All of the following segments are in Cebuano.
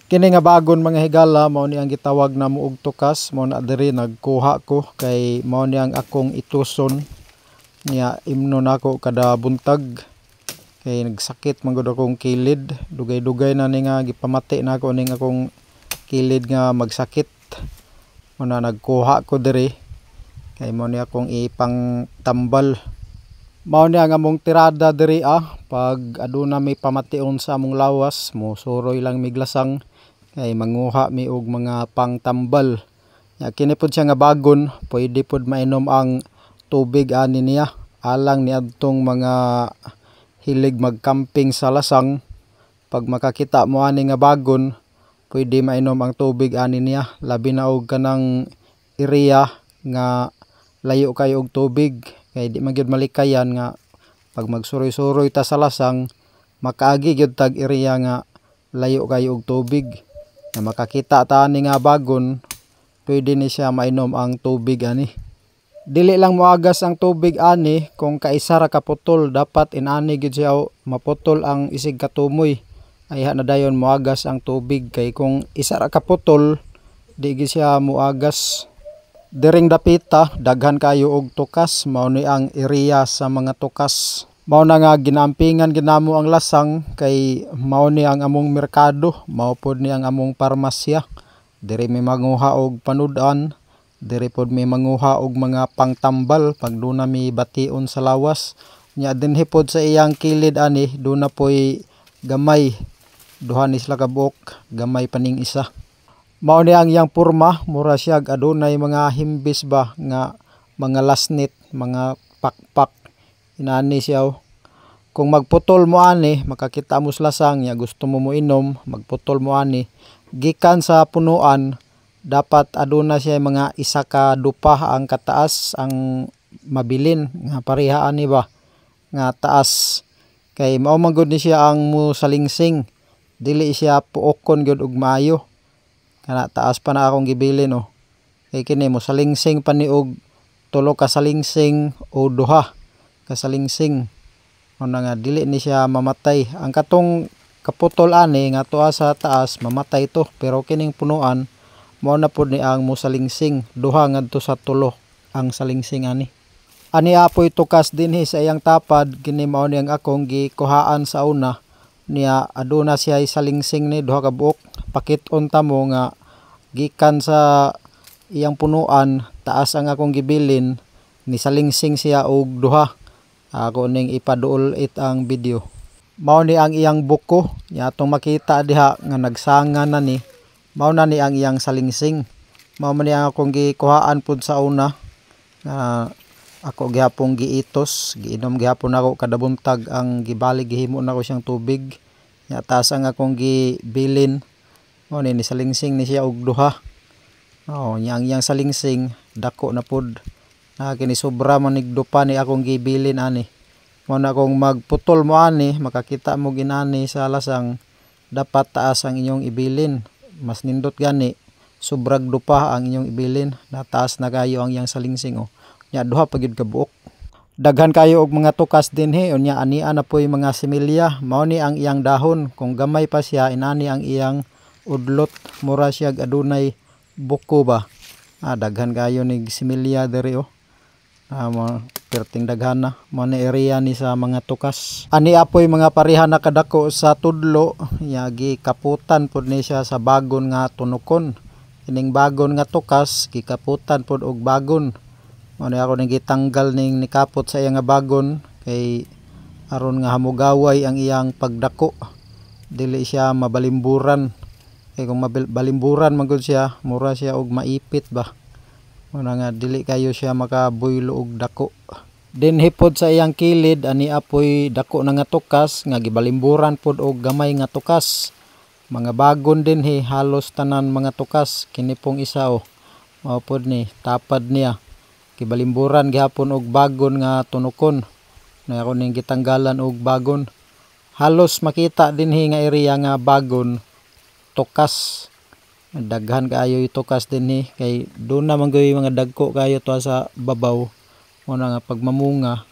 Kini nga bagon, mga higala, mao ni ang gitawag na og tukas. Mao na diri nagkuha ko kay mao ni ang akong ituson niya, imno nako kada buntag kay nagsakit man gud akong kilid. Dugay-dugay na ni nga gipamati nako ning akong kilid nga magsakit. Mao na nagkuha ko diri kay mao ni akong ipangtambal. Mao ni ang among tirada diri pag aduna may pamation sa among lawas, mo suroy lang mig lasang kay manguha mi og mga pangtambal. Ya, kini pod siya nga bagon, pwede pod mainom ang tubig ani niya alang niadtong mga hilig magcamping sa lasang. Pag makakita mo ani nga bagon, pwede mainom ang tubig ani niya, labi na og kanang area nga layo kayo og tubig kay di man gyud malikayan nga pag magsuroy-suroy ta sa lasang, makaagi gyud tag area nga layo kayo og tubig. Na makakita ta ani nga bagon, pwede ni siya mainom ang tubig ani. Dili lang moagas ang tubig ani kung kaisa ra ka putol, dapat inani gyud siya maputol ang isig katumoy. Ayha na dayon moagas ang tubig kay kung isa ra ka putol, di gyud siya moagas. Diring dapita daghan kayo og tukas, mao ni ang area sa mga tukas. Mao na nga ginampingan ginamo ang lasang kay mao ni ang among merkado, mao pod ni ang among parmasya. Diri mi manguha og panud-an, diri pod mi manguha og mga pangtambal pag duna mi bation sa lawas. Nya dinhi pod sa iyang kilid ani duna poy gamay, duha ni sila ka buok, gamay pa ning isa. Mao ni ang iyang porma, mura siya adunay mga himbis ba nga mga lasnit, mga pakpak. Inani siya oh. Kung magputol mo ani, makakita mo sa lasang ya gusto mo moinom, magputol mo ani gikan sa punuan, dapat aduna siya mga isa ka dupa ang kataas ang mabilin nga pareha ani ba nga taas kay mao man gud ni siya ang musalingsing, dili siya puokon gyud og maayo. Kana taas pa na akong gibilin oh. Kay kini mosalingsing pa ni og tulo ka salingsing o duha ka salingsing. Mao na nga dili ni siya mamatay. Ang katong kaputol ani nga tuwa sa taas, mamatay to, pero kining punuan mao na pud ni ang mosalingsing, duha ngadto sa tulo ang salingsing ani. Ani apoy tukas dinhi sa iyang tapad, kini mao ni ang akong gikuhaan sa una niya, aduna siya salingsing ni duha ka buok. Pakit-on ta mo nga gikan sa iyang punuan, taas ang akong gibilin, ni salingsing siya og duha. Ako ning ipaduol it ang video. Mao ni ang iyang buko nya atong makita diha nga nagsanga na ni, mao na ni ang iyang salingsing. Mao man ni ang akong gikuhaan pud sa una nga ako gihapong giitos, giinom gihapon ako kada buntag ang gibalik, gihimo nako siyang tubig. Nya taas ang akong gibilin, mao ni salingsing ni siya og duha. Oh, nya ang iyang salingsing dako na pud. Na kini sobra man nigdupa ni akong gibilin ani. Mao na kung magputol mo ani, makakita mo ginani sa lasang, dapat taas ang inyong ibilin. Mas nindot gani sobrag dupa ang inyong ibilin, nataas na kayo ang iyang salingsing oh. Nya duha pa gyud ka buok. Daghan kayo og mga tukas dinhi, unya ania na poy mga similya. Mao ni ang iyang dahon, kung gamay pa siya inani ang iyang udlot, mura siya adunay buko ba. Daghan kayo nig similya diri oh. Mo perting daghan na. Mo ni area ni sa mga tukas. Ani apoy mga pareha na kadako sa tudlo, nya gikaputan pod ni siya sa bagon nga tunukon. Kining bagon nga tukas gikaputan pod og bagon. Mo ni ako ning gitanggal ning nikapot sa iya nga bagon kay aron nga hamugaway ang iyang pagdako. Dili siya mabalimburan. Kay kung mabalimburan man gud siya, mura siya og maipit ba. Mo na nga dili kayo siya makabuylo og dako. Dinhi pod sa iyang kilid ani apoy dako na nga tukas nga gibalimburan pod og gamay nga tukas. Mga bagon dinhi halos tanan mga tukas, kini pong isa oh. Mao pod ni tapad niya. Gibalimburan gihapon og bagon nga tunukon. Na ako ning gitanggalan og bagon. Halos makita dinhi nga area nga bagon tukas. Daghan kaayo tukas dinhi kay doon na man gyud mga dagko kayo to sa babaw. Mo na nga pagmamunga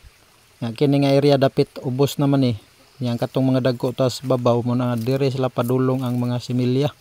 nga kini nga area dapit ubos naman ni. Yang katong mga dagko to sa babaw, mo na nga dire sila padulong ang mga similya.